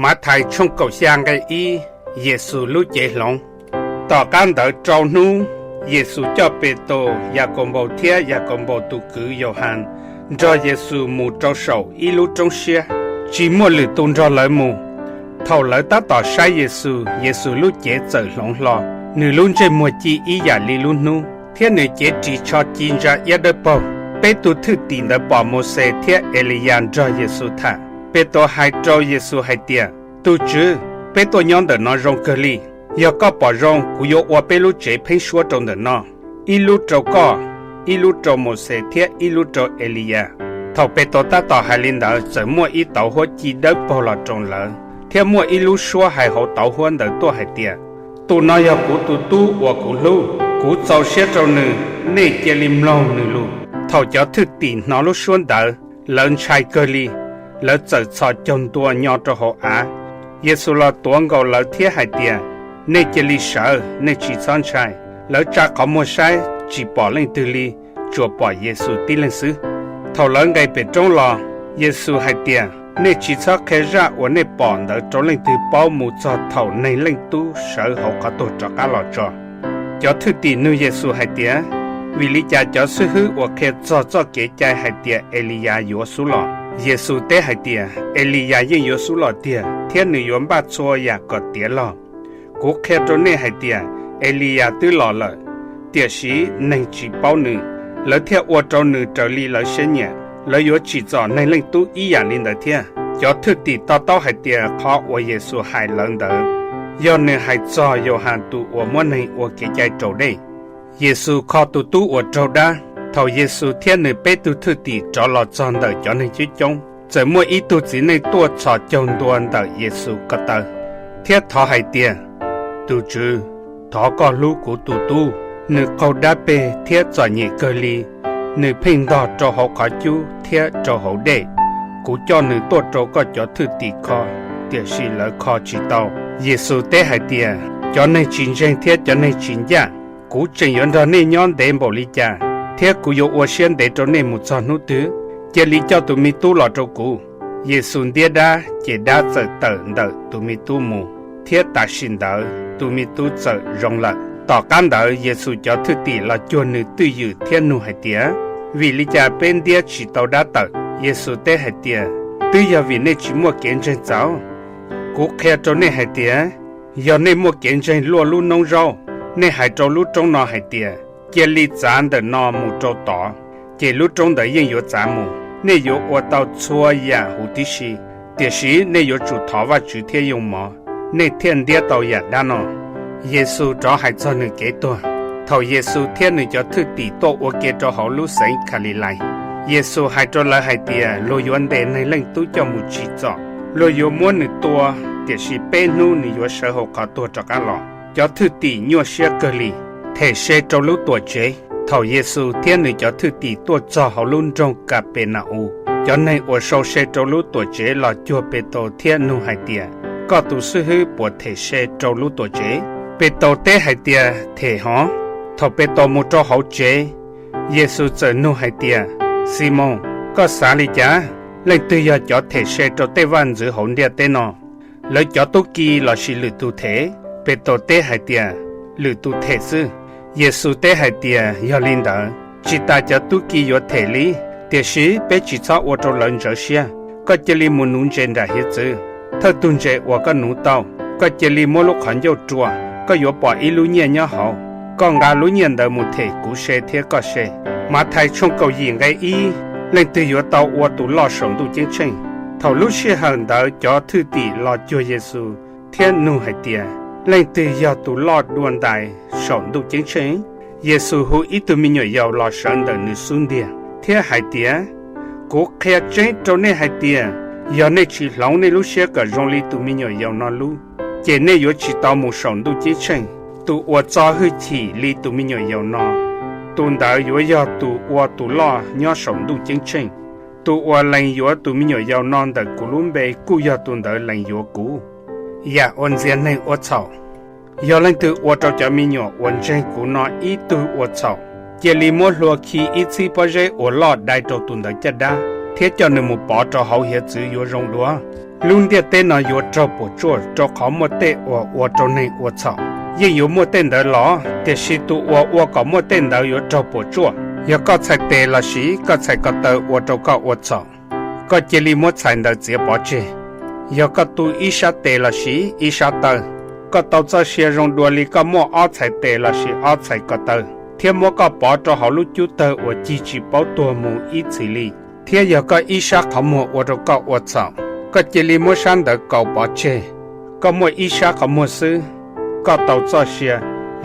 Mathais tshooj kaum xya nqe ib, Yexus lub cev hloov. Tom qab ntawd rau hnub, Yexus coj Petus, Yakaunpaus thiab Yakaunpaus tus kwv Yauhas nrog Yexus mus rau saum ib lub roob siab, tsis muaj lwm tus nrog lawv mus. Thaum lawv tab tom saib Yexus, Yexus lub cev txawm hloov hlo, nws lub ntsej muag ci ib yam li lub hnub, thiab nws cev ris tsho ci ntsa iab dawb paug. Peb tug thwj tim ntawd pom Mauxes thiab Eliyas nrog Yexus tham. Petus hais rau Yexus hais tias, Tus Tswv, peb tuaj nyob ntawm no zoo kawg li. Yog koj pom zoo, kuv yuav ua peb lub tsev pheeb suab rau ntawm no, ib lub rau koj, ib lub rau Mauxes thiab ib lub rau Eliyas. Thaum Petus tab tom hais li ntawd, txawm muaj ib tauv huab ci dawb paug los roos lawv, thiab muaj ib lub suab hais hauv tauv huab ntawd tuaj hais tias, Tus no yog kuv tus Tub uas kuv hlub, kuv txaus siab rau nws, nej cia li mloog nws lus. Thaum cov thwj tim hnov lub suab ntawd, lawv ntshai kawg li, lawv txawm txhos caug ntua nyo rau hauv av. Yexus los tuav nkaus lawv thiab hais tias, Nej cia li sawv, nej tsis txhob ntshai. Lawv tsa qhov muag saib, tsis pom leej twg li, tsuas pom Yexus tib leeg xwb. Thaum lawv nqes pem roob los, Yexus hais tias, Nej tsis txhob qhia zaj uas nej pom ntawd rau leej twg paub mus txog thaum Neeg Leej Tub sawv hauv qhov tuag rov qab los tso. Cov thwj tim nug Yexus hais tias, Vim li cas cov xib hwb uas qhia txog txoj kev cai hais tias Eliyas yuav xub los? Yexus teb hais tias, Eliyas yeej yuav xub los tiag, thiab nws yuav npaj txhua yam kom tiav log. Kuv qhia rau nej hais tias, Eliyas twb los lawm, tiam sis neeg tsis paub nws, lawv thiaj ua rau nws raws li lawv siab nyiam. Lawv yuav tsim txom Neeg Leej Tub ib yam li ntawd thiab. Cov thwj tim to taub hais tias qhov uas Yexus hais lawv ntawd yog nws hais txog Yauhas tus uas muab neeg ua kev cai raus dej. Yexus kho tus tub uas raug dab. Thaum Yexus thiab nws peb tug thwj tim rov los txog ntawm cov neeg coob coob, txawm muaj ib tug txiv neej tuaj txhos caug ntua ntawm Yexus ko taw, thiab thov hais tias, Tus Tswv, thov koj hlub kuv tus tub. Nws qaug dab peg thiab txom nyem kawg li. Nws pheej ntog rau hauv qhov cub thiab rau hauv dej. Kuv coj nws tuaj rau koj cov thwj tim kho, tiam sis lawv kho tsis tau. Yexus teb hais tias, Cov neeg tsis ntseeg thiab cov neeg tsis ncaj, kuv tseem yuav nrog nej nyob ntev npaum li cas, thiab kuv yuav ua siab ntev rau nej mus txog hnub twg? Cia li coj tus me tub los rau kuv. Yexus ntiab dab, ces dab txawm tawm ntawm tus me tub mus, thiab tam sim ntawd tus me tub txawm zoo lawm. Tom qab ntawd Yexus cov thwj tim los cuag nws twj ywm thiab nug hais tias, Vim li cas peb ntiab tsis tau dab tawm? Yexus teb hais tias, Twb yog vim nej tsis muaj kev ntseeg txaus. Kuv qhia rau nej hais tias, yog nej muaj kev ntseeg luaj lub noob zaub, nej hais rau lub roob no hais tias, Cia li txav ntawm no mus rau tod, ces lub roob ntawd yeej yuav txav mus. Nej yuav ua tau txhua yam huv tib si, tiam sis nej yuav tsum thov Vajtswv thiab yoo mov, nej thiaj ntiab tau yam dab no. Yexus rov hais txog nws kev tuag. Thaum Yexus thiab nws cov thwj tim tuaj ua ke rau hauv lub xeev Khalilais, Yexus hais rau lawv hais tias, Luag yuav ntes Neeg Leej Tub coj mus tsim txom, luag yuav muab nws tua, tiam sis peb hnub nws yuav sawv hauv qhov tuag rov qab los. Cov thwj tim nyuaj siab kawg li, them se rau lub Tuamtsev. Thaum Yexus thiab nws cov thwj tim tuaj txog hauv lub nroog Kapena-us, cov neeg uas sau se rau lub Tuamtsev los cuag Petus thiab nug hais tias, Koj tus xib hwb puas them se rau lub Tuamtsev? Petus teb hais tias, Them hov. Thaum Petus mus rau hauv tsev, Yexus txawm nug hais tias, Ximoos, koj xav li cas? Leej twg yog cov them se rau tej vaj ntxwv hauv ntiaj teb no? Lawv cov tub ki lossis lwm tus them? Petus teb hais tias, Lwm tus them xwb. Yexus teb hais tias, Yog li ntawd, tsis tas cov tub ki yuav them li, tiam sis peb tsis txhob ua rau lawv ntxhov siab. Koj cia li mus nuv ntses nram hiav txwv. Thawj tug ntses uas koj nuv tau, koj cia li muab lub qhov ncauj rua, koj yuav pom ib lub nyiaj nyob hauv. Koj nqa lub nyiaj ntawd mus them kuv se thiab koj se. Mathais tshooj kaum yim nqe ib, Leej twg yuav tau ua tus loj saum ntuj ceeb tsheej? Thaum lub sij hawm ntawd cov thwj tim los cuag Yexus thiab nug hais tias, Leej twg yog tus loj dua ntais saum ntuj ceeb tsheej? Yexus hu ib tug me nyuam yaus los sawv ntawm nws xub ntiag thiab hais tias, Kuv qhia tseeb rau nej hais tias, yog nej tsis hloov nej lub siab kom zoo li tus me nyuam yaus no lub, ces nej yuav tsis tau mus saum ntuj ceeb tsheej. Tus uas txo hwj chim li tus me nyuam yaus no, tus ntawd yuav yog tus ua tus loj nyob saum ntuj ceeb tsheej. Tus uas lees yuav tus me nyuam yaus no ntawm kuv lub npe kuj yog tus ntawd lees yuav kuv. Yam uas ntxias neeg ua txhaum. Yog leej twg ua rau cov me nyuam uas ntseeg kuv no ib tug ua txhaum, cia li muab hlua khi ib txhib pob zeb uas loj dai rau tus ntawd caj dab, thiab coj nws mus pov rau hauv hiav txwv yuav zoo dua. Lub ntiaj teb no yuav raug puas tsuaj rau qhov muaj tej uas ua rau neeg ua txhaum. Yeej yuav muaj tej ntawd los, tiam sis tus uas ua kom muaj tej ntawd yuav raug puas tsuaj. Yog koj txhais tes lossis koj txhais ko taw ua rau koj ua txhaum, koj cia li muab txhais ntawd txiav pov tseg. Yog koj tu ib sab tes lossis ib sab taw, koj tau txoj sia zoo dua li koj muaj ob txhais tes lossis ob txhais ko taw, thiab muab koj pov rau hauv lub cub tawg uas cig tsis paub tuag mus ib txhis li. Thiab yog koj ib sab qhov muag ua rau koj ua txhaum, koj cia li muab sab ntawd kaus pov tseg. Koj muaj ib sab qhov muag xwb, koj tau txoj sia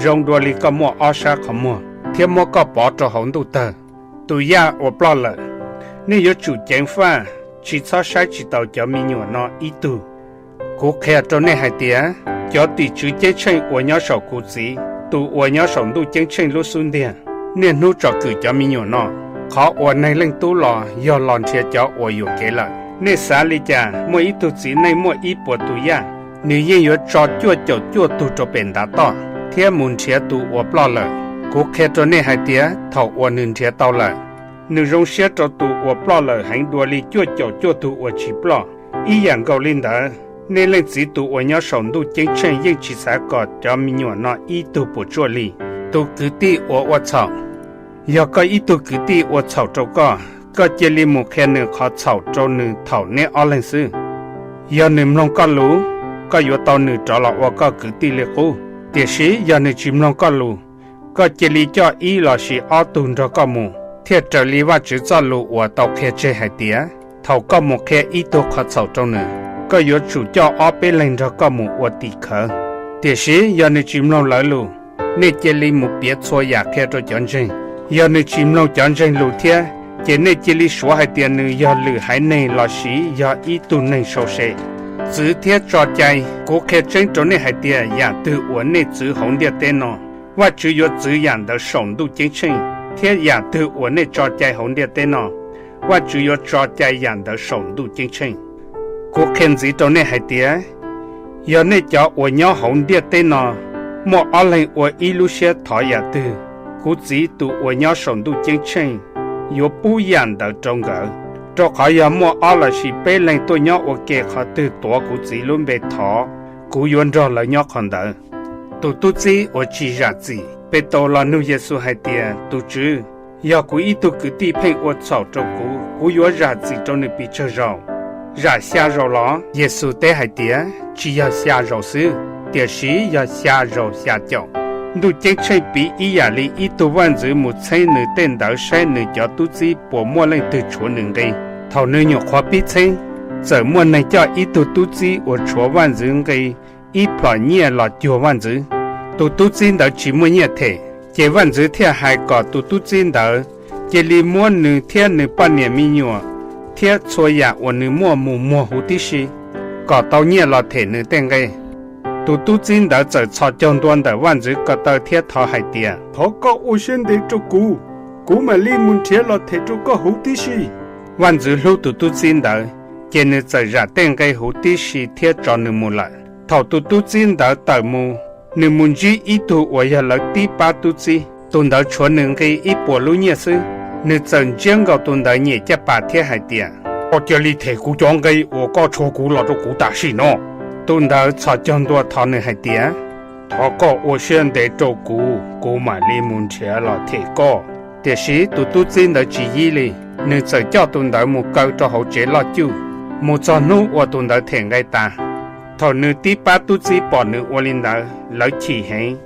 zoo dua li koj muaj ob sab qhov muag, thiab muab koj pov rau hauv ntuj tawg. Tus yaj uas ploj lawm. Nej yuav tsum ceev faj, tsis txhob saib tsis taus cov me nyuam no ib tug. Kuv qhia rau nej hais tias, cov tim tswv ceeb tsheej uas nyob saum kuv Txiv tus uas nyob saum ntuj ceeb tsheej lub xub ntiag, niaj hnub tsom kwm cov me nyuam no. Qhov uas Neeg Leej Tub los yog los nrhiav cov uas yuam kev lawm. Nej xav li cas? Muaj ib tug txiv neej muaj ib puas tus yaj, nws yeej yuav tso cuaj caum cuaj tug rau pem ntav toj thiab mus nrhiav tus uas ploj lawm. Kuv qhia rau nej hais tias, thaum uas nws nrhiav tau lawm, nws zoo siab rau tus uas ploj lawm heev dua li cuaj caum cuaj tug uas tsis ploj. Ib yam nkaus li ntawd, nej Leej Txiv tus uas nyob saum ntuj ceeb tsheej yeej tsis xav kom cov me nyuam no ib tug puas tsuaj li. Tus kwv tij uas ua txhaum. Yog koj ib tug kwv tij ua txhaum rau koj, koj cia li mus qhia nws qhov txhaum rau nws thaum neb ob leeg xwb. Yog nws mloog koj lus, koj yuav tau nws rov los ua koj kwv tij li qub. Tiam sis yog nws tsis mloog koj lus, koj cia li coj ib lossis ob tug nrog koj mus, thiaj raws li Vajtswv txoj lus uas tau qhia tseg hais tias, thaum koj mus qhia ib tug qhov txhaum rau nws, koj yuav tsum coj ob peb leeg nrog koj mus ua tim khawv. Tiam sis yog nws tsis mloog lawv lus, nej cia li mus piav txhua yam qhia rau cov ntseeg. Yog nws tsis mloog cov ntseeg lus thiab, ces nej cia li suav hais tias nws yog lwm haiv neeg lossis yog ib tug neeg sau se. Txwv thiab tso cai. Kuv qhia tseeb rau nej hais tias, yam twg uas nej txwv hauv ntiaj teb no, Vajtswv yuav txwv yam ntawd saum ntuj ceeb tsheej, thiab yam twg uas nej tso cai hauv ntiaj teb no, Vajtswv yuav tso cai yam ntawd saum ntuj ceeb tsheej. Kuv qhia ntxiv rau nej hais tias, yog nej cov uas nyob hauv ntiaj teb no muaj ob leeg ua ib lub siab thov yam twg, kuv Txiv tus uas nyob saum ntuj ceeb tsheej yuav pub yam ntawd rau nkawd. Rau qhov yog muaj ob lossis peb leeg tuaj nyob ua ke qhov twg tuav kuv Txiv lub npe thov, kuv yuav nrog lawv nyob qhov ntawd. Tus tub txib uas tsis zam txim. Petus los nug Yexus hais tias, tus Tswv, yog kuv ib tug kwv tij pheej ua txhaum rau kuv, kuv yuav zam txim rau nws pes tsawg zaus? Zam xya zaus los? Yexus teb hais tias, tsis yog xya zaus xwb, tiam sis yog xya zaus xya caum. Ntuj ceeb tsheej piv ib yam li ib tug vaj ntxwv mus txheeb nws tej ntawv saib nws cov tub txib puas muaj leej twg tshuav nws nqi. Thaum nws nyuam qhuav pib txheeb, txawm muaj neeg coj ib tug tub txib uas tshuav vaj ntxwv nqi ib plhom nyiaj los cuag vaj ntxwv. Tus tub txib ntawd tsis muaj nyiaj them, ces vaj ntxwv thiaj hais kom tus tub txib ntawd cia li muab nws thiab nws poj niam me nyuam thiab txhua yam uas nws muaj mus muag huv tib si, kom tau nyiaj los them nws tej nqe. Tus tub txib ntawd txawm txhos caug ntua ntawm vaj ntxwv ko taw thiab thov hais tias, thov koj ua siab ntev rau kuv, kuv mam li mus nrhiav los them rau koj huv tib si. Vaj ntxwv hlub tus tub txib ntawd, ces nws txawm zam tej nqe huv tib si thiab tso nws mus lawm. Thaum tus tub txib ntawd tawm mus, nws mus ntsib ib tug uas yog lawv tib pab tub txib. Tus ntawd tshuav nws nqi ib puas lub nyiaj xwb. Nws txawm ntsiab nkaus tus ntawd nyem caj pas thiab hais tias, koj cia li them kuv cov nqe uas koj tshuav kuv los rau kuv tam sim no. Tus ntawd txhos caug ntua thov nws hais tias, thov koj ua siab ntev rau kuv, kuv mam li mus nrhiav los them koj. Tiam sis tus tub txib ntawd tsis yib li, nws txawm coj tus ntawd mus kaw rau hauv tsev loj cuj, mus txog hnub uas tus ntawd them nqe tas. Thaum nws tib pab tub txib pom nws ua li ntawd, lawv chim heev,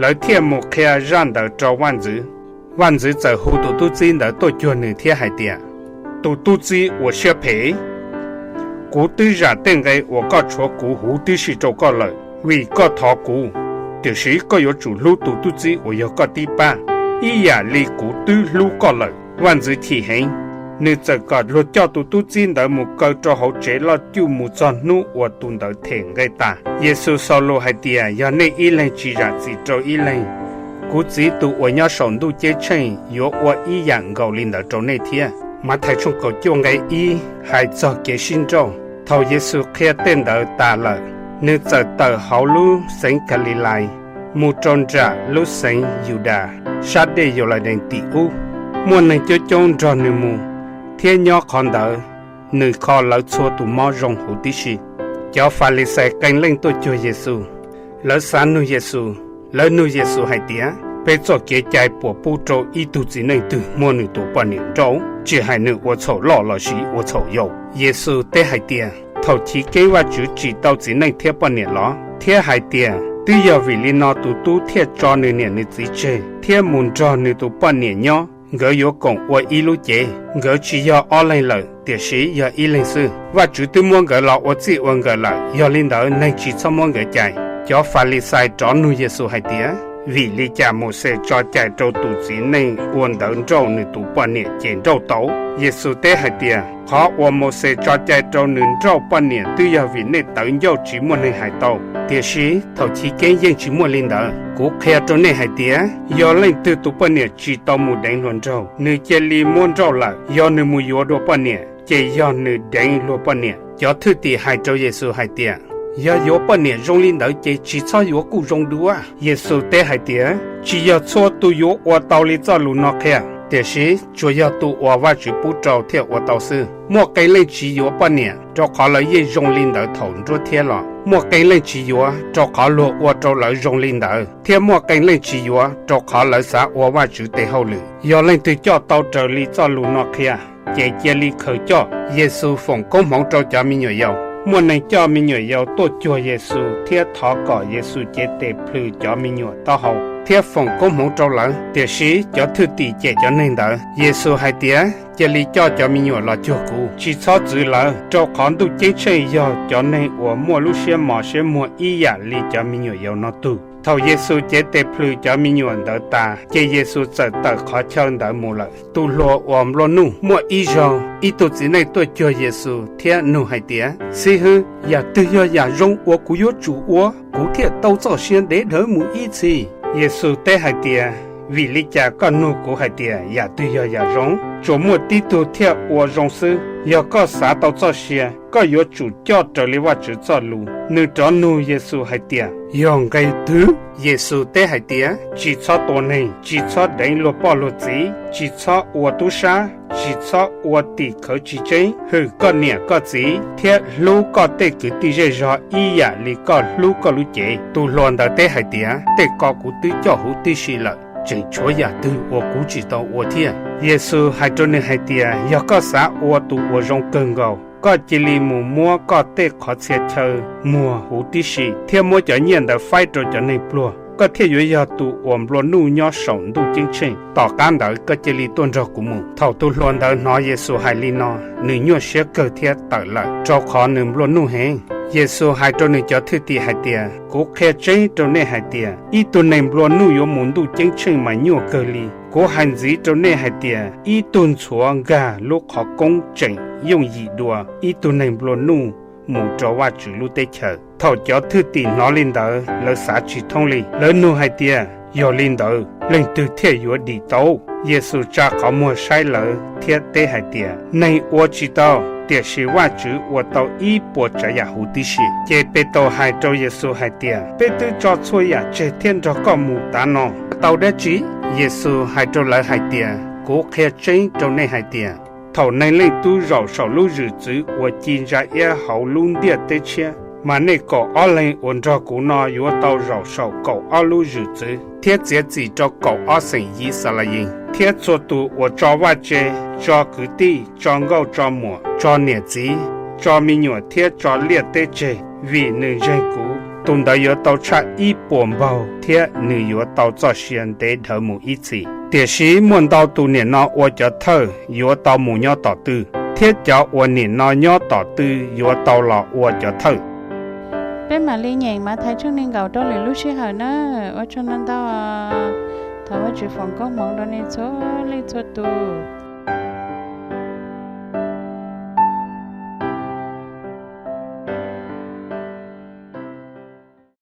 lawv thiaj mus qhia zaj ntawd rau vaj ntxwv. Vaj ntxwv txawm hu tus tub txib ntawd tuaj cuag nws thiab hais tias, tus tub txib uas siab phem, kuv twb zam tej nqe uas koj tshuav kuv huv tib si rau koj lawm, vim koj thov kuv. Tiam sis koj yuav tsum hlub tus tub txib uas yog koj tib pab, ib yam li kuv twb hlub koj lawm. Vaj ntxwv chim heev, nws txawm kom luag coj tus tub txib ntawd mus kaw rau hauv tsev loj cuj mus txog hnub uas tus ntawd them nqe tas. Yexus xaus lus hais tias, yog nej ib leeg tsis zam txim rau ib leeg, kuv Txiv tus uas nyob saum ntuj ceeb tsheej yuav ua ib yam nkaus li ntawd rau nej thiab. Mathais tshooj kaum cuaj nqe ib hais txog kev sib nrauj. Thaum Yexus qhia tej ntawd tas lawm, nws txawm tawm hauv lub xeev Kalilais mus rau nram lub xeev Yudas sab dej Yauladees tim ub. Muaj neeg coob coob nrog nws mus thiab nyob qhov ntawd. nws kho lawv txhua tus mob zoo huv tib si. Cov Falixais qee leej tuaj cuag Yexus, lawv xav nug Yexus. Lawv nug Yexus hais tias, Peb txoj kev cai puas pub rau ib tug txiv neej twg muab nws tus poj niam nrauj, tsis hais nws ua txhaum loj lossis ua txhaum yau? Yexus teb hais tias, Thaum chiv keeb Vajtswv tsim tau txiv neej thiab poj niam los, thiab hais tias, Twb yog vim li no tus tub thiaj tso nws niam nws txiv tseg thiab mus nrog nws tus poj niam nyob, nkawd yuav koom ua ib lub cev. Nkawd tsis yog ob leeg lawm, tiam sis yog ib leeg xwb. Vajtswv twb muab nkawd los ua txij ua nkawm lawm, yog li ntawd neeg tsis txhob muab nkawd cais. Cov Falixais rov nug Yexus hais tias, Vim li cas Mauxes tso cai rau tus txiv neej ua ntawd nrauj nws tus poj niam ces nrauj tau? Yexus teb hais tias, Qhov uas Mauxes tso cai rau nws nrauj poj niam twb yog vim nej tawv ncauj tsis muaj neeg hais tau. Tiam sis thaum chiv keeb yeej tsis muaj li ntawd. Kuv qhia rau nej hais tias, yog leej twg tus poj niam tsis tau mus deev hluas nraug, nws cia li muab nrauj lawm, yog nws mus yuav dua poj niam, ces yog nws deev luag poj niam. Cov thwj tim hais rau Yexus hais tias, Yog yuav poj niam zoo li ntawd ces tsis txhob yuav kuj zoo dua. Yexus teb hais tias, Tsis yog txhua tus yuav ua tau li txoj lus no qhia, tiam sis tsuas yog tus uas Vajtswv pub rau thiaj ua tau xwb. Muaj qee leej tsis yuav poj niam, rau qhov lawv yeej zoo li ntawd thaum nruab thiab los. Muaj qee leej tsis yuav, rau qhov luag ua rau lawv zoo li ntawd, thiab muaj qee leej tsis yuav, rau qhov lawv xav ua Vajtswv tes hauj lwm. Yog leej twg coj tau raws li txoj lus no qhia, ces cia li khaws coj. Yexus foom koob hmoov rau cov me nyuam yaus. Muaj neeg coj me nyuam yaus tuaj cuag Yexus thiab thov kom Yexus cev tes plhws cov me nyuam taub hau thiab foom koob hmoov rau lawv. Tiam sis cov thwj tim cem cov neeg ntawd. Yexus hais tias, Cia li coj cov me nyuam los cuag kuv, tsis txhob txwv lawv, rau qhov ntuj ceeb tsheej yog cov neeg uas muaj lub siab mos siab muag ib yam li cov me nyuam yaus no tug. Thaum Yexus cev tes plhws cov me nyuam ntawd tas, ces Yexus txawm tawm qhov chaw ntawd mus lawm. Tus hluas uas nplua nuj. Muaj ib zaug, ib tug txiv neej tuaj cuag Yexus thiab nug hais tias, Xib hwb, yam twg yog yam zoo uas kuv yuav tsum ua, kuv thiaj tau txoj sia ntev dhawv mus ib txhis? Yexus teb hais tias, Vim li cas koj nug kuv hais tias yam twg yog yam zoo? Tsuas muaj tib tug thiaj ua zoo xwb. Yog koj xav tau txoj sia, koj yuav tsum coj raws li Vajtswv txoj lus. Nws rov nug Yexus hais tias, Yog nqe twg? Yexus teb hais tias, Tsis txhob tua neeg, tsis txhob deev luag poj luag txiv, tsis txhob ua tub sab, tsis txhob ua tim khawv tsis tseeb, hwm koj niam koj txiv, thiab hlub koj tej kwv tij zej zog ib yam li koj hlub koj lub cev. Tus hluas ntawd teb hais tias, Tej ko kuv twb coj huv tib si lawm, tseem tshuav yam twg uas kuv tsis tau ua thiab? Yexus hais rau nws hais tias, Yog koj xav ua tus uas zoo kawg nkaus, koj cia li mus muab koj tej qhov txhia chaw muag huv tib si, thiab muab cov nyiaj ntawd faib rau cov neeg pluag, koj thiaj yuav yog tus uas nplua nuj nyob saum ntuj ceeb tsheej. Tom qab ntawd koj cia li tuaj nrog kuv mus. Thaum tus hluas ntawd hnov Yexus hais li no, nws nyuaj siab kawg thiab tawm lawm, rau qhov nws nplua nuj heev. Yexus hais rau nws cov thwj tim hais tias, Kuv qhia tseeb rau nej hais tias, ib tug neeg nplua nuj yuav mus ntuj ceeb tsheej mas nyuaj kawg li. Kuv hais ntxiv rau nej hais tias, ib tug ntxhuav nkag lub qhov koob tseem yooj yim dua ib tug neeg nplua nuj mus rau Vajtswv lub teb chaws. Thaum cov thwj tim hnov li ntawd, lawv xav tsis thoob li. Lawv nug hais tias, Yog li ntawd, leej twg thiaj yuav dim tau? Yexus tsa qhov muag saib lawv thiab teb hais tias, Neeg ua tsis tau, tiam sis Vajtswv ua tau ib puas tsav yam huv tib si. Ces Petus hais rau Yexus hais tias, Peb twb tso txhua yam tseg thiab nrog koj mus tav no, tau dab tsi? Yexus hais rau lawv hais tias, Kuv qhia tseeb rau nej hais tias, thaum Neeg Leej Tub zaum saum lub zwm txwv uas ci ntsa iab hauv lub ntiaj teb tshiab, mas nej kaum ob leeg uas nrog kuv no yuav tau zaum saum kaum ob lub zwm txwv thiab txiav txim rau kaum ob xeem Yixalayees. Thiab txhua tus uas tso vaj tse, tso kwv tij, tso nkauj tso muam, tso niam txiv, tso me nyuam thiab tso liaj teb tseg vim nws ntseeg kuv, tus ntawd yuav tau tshaj ib puas npaug thiab nws yuav tau txoj sia ntev dhawv mus ib txhis. Tiam sis muaj ntau tus nim no ua cov thawj yuav tau mus nyob tom tw, thiab cov uas nim no nyob tom tw yuav tau los ua cov thawj. Peb mam li nyeem Mathais tshooj nees nkaum rau lwm lub sij hawm na. Ua tsaug ntau ntau. Thov Vajtswv foom koob hmoov rau nej txhua leej txhua tus.